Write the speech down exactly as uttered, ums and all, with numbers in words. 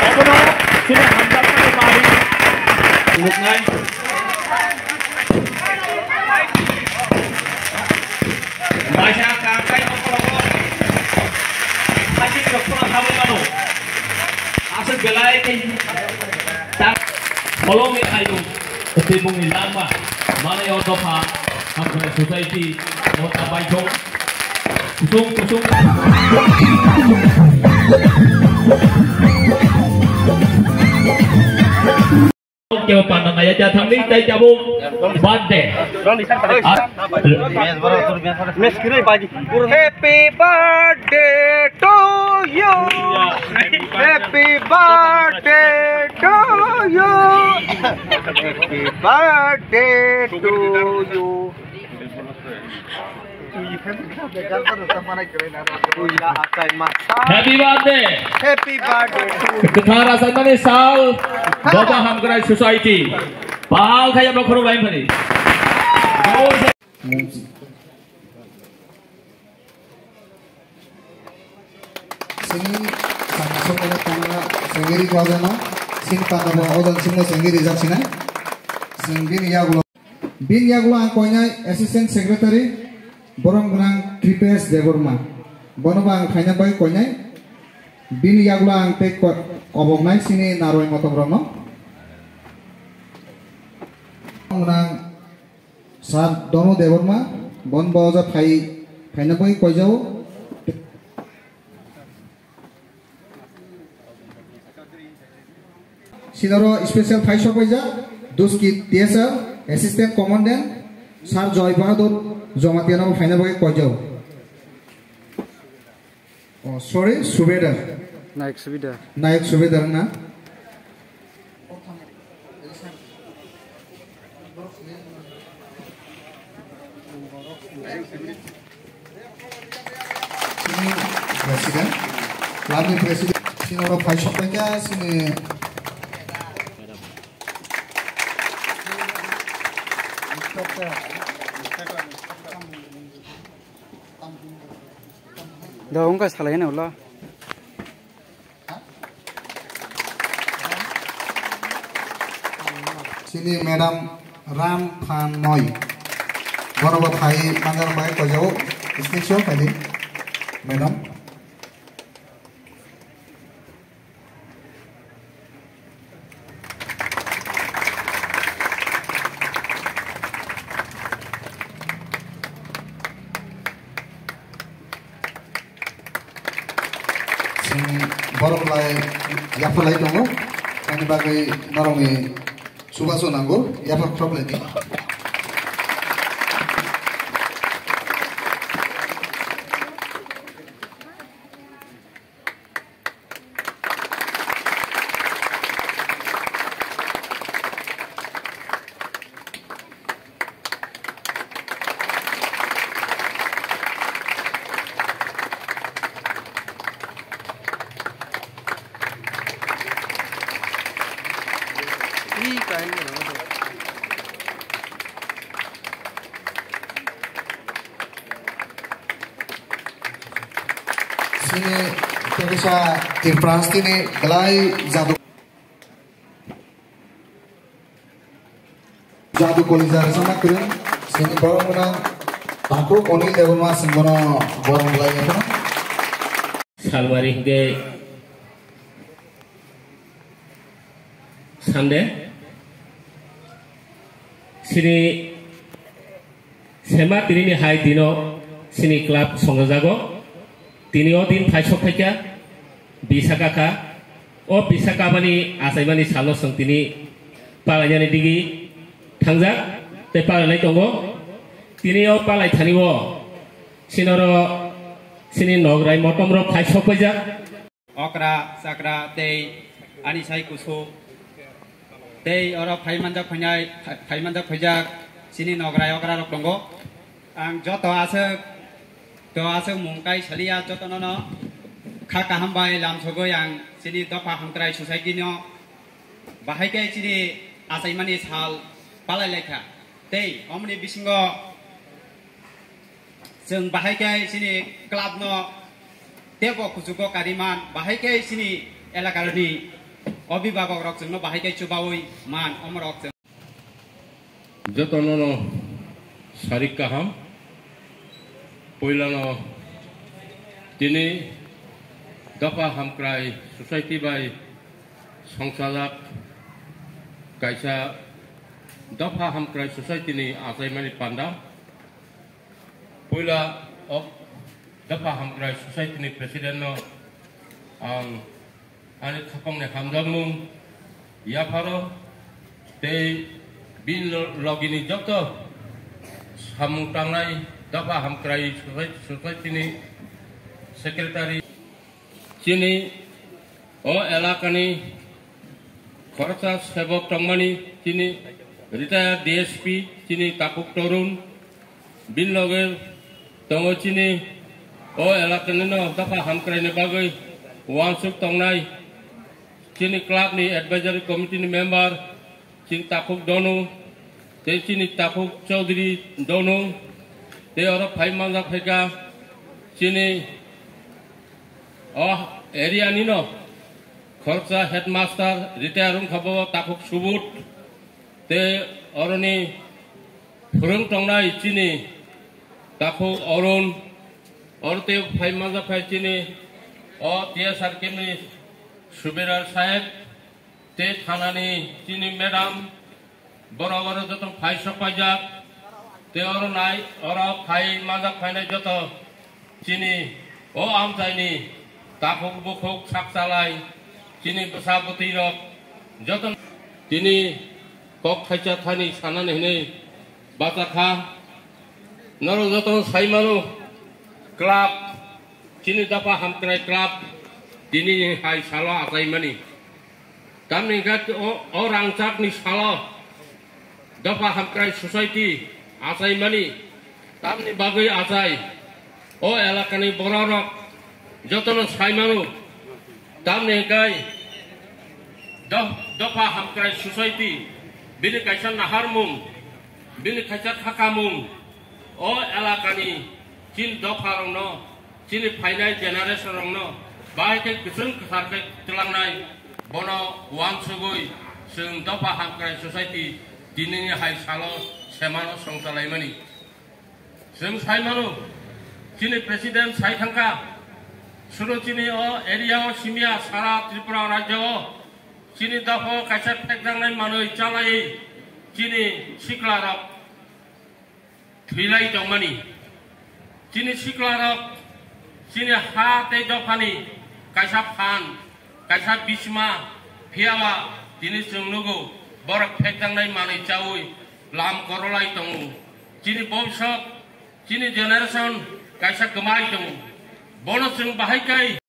Obono chini hamjakmani mari nuknai. Baisa kangkai nokologo. Baisa nokolo habwi mano. Aswk belai khe ta-, bolongni ayung, tei bongni langma, manai o dopha, hamkrai society, o ta baithong, kusung kusung. Kebo panna naya ja thangni tai jabo birthday. Happy birthday to you. Happy birthday to you. Happy birthday to you. Happy birthday. Happy birthday. Kwthar Achaimani sal, Doba Hamkrai Society. Pal kaya ma khorok lai phani. Sini, sini, sini, sini, sini, sini, Bini yagulo, bini yagulo ang koinai Assistant Secretary, borom gwnang Kripesh Debbarma. Bono bo ang phaina bai koinai. Bini yagulo ang tei ko-, koboknai sini narwai motom rokno. Gwnang Sir Donu Debbarma, bon bo oja phai, phaina bai koijao. Sinoro special phai sokpaijak, Duski T S L, Assistant Commandant, Sir Joy Bahadur Jamatia no phaina bagwi koijao. Oh, sorry, Subedar. Naik Subedar. Naik Subedar na. Sini President, Lami President, sini oro phai sokpaikha, sini. Do wngkha salai hwnwi ulo. Sini Madam Ram Phan Noi. Bono bo phai manjak bai koijao. Stage o phaidi, Madam. Chwng borok lai yapharlai tongo, ani bagwi norokni chubachu nango, yaphar khoroklaini. Chini tebisa Tripura hasteni belai jadu, jadu kolija rwchapna kwrwng chini borok gwnang Takhuk Onil Debbarma chwng bono borom lai phano. Salwari hwnkhe Sunday. Chini sema tinini hai dino chini club songjago. Tini o din phaisok phaikha, Bisakha kha. O Bisakha bani achaimani salo chwng tini palainani digi thangjak tei palainai tongo. Tini o palai thani o sinoro chini nograi motom rok phaisok paijak. Okra, chakra tei ani sai kusu tei oro phai manjak phainai, phai manjak phaijak chini nograi okra rok tongo. Ang joto aswk, to aswk mung kai saliya joto nono kha kaham bai lam sogwi ang chini dopha hamkrai society no bahai khe chini achaimani sal palai lai kha. Tei omoni bisingo Chwng bahai khe chini club no tebo kuchugo kariman, bahai khe chini elakani obhibhabok rok chwngno bahai khe chubawi man, omorok chwng. Jotono no sarik kaham. Puilano tini Dopha Hamkrai Society bai songchajak kaisa Dopha Hamkrai Society ni achaimani panda. Puila o Dopha Hamkrai Society ni president no ang ani khapang ni hamjakmung yapharo tei bini lo-, logi ni joto samung tangnai Dopha Hamkrai Society, Society ni secretary. Chini o elakani khoroksa sebok tongmani chini retired D S P chini Takhuk Torun, bini loge tongo chini o elakani no Dopha Hamkraini bagwi uansuk tongnai chini club ni advisory committee ni member chini Takhuk Donu tei chini Takhuk Chaudhary Donu tei oro phai manjak phaikha chini o area ni no khoroksa headmaster retire wngkha bo Takhuk Subut tei oroni phwrwng tongnai chini Takhuk Arun, oro tei phai manjak phai chini o T S R camp ni Suberar Saheb tei thanani chini madam borok oro joto phai sok paijak tei oro nai oro phai manjak phainai joto chini o amchaini takhuk bukhuk sakchalai chini bwsa bwtwi rok joto tini kok khaisa thani sanani hinwi bachakha. Norok joto sai mano club, chini Dopha Hamkrai club tini hai salo achaimani. Tamni hwnkhe o, o rangchakni salo Dopha Hamkrai Society achaimani. Tamni bagwi achai o elakani bororok jotono sai mano. Tamni hwnkhe Do-, Dopha Hamkrai Society bini kaisa naharmung, bini kaisa khakamung o elakani chini dopharokno chini phainai generation rokno bahai khe kwchwng kwthar khe twlangnai, bono uansugwi chwng Dopha Hamkrai Society tinini hai salo semano songchalaimani. Chwng sai mano, chini president sai thangkha, sudu chini o area o simiya sara Tripura rajyo o chini dopha o kaisa phekjaknai manwi chalaiwi chini sikla rok thwilai tongmani. Chini sikla rok chini ha tei dophani kaisa phan, kaisa bisma, phiyaba tini chwng nugo borok phekjaknai manwi chaui lam korolai tongo. Chini bobisok, chini generation kaisa kwmai tongo. Bono chwng bahai kai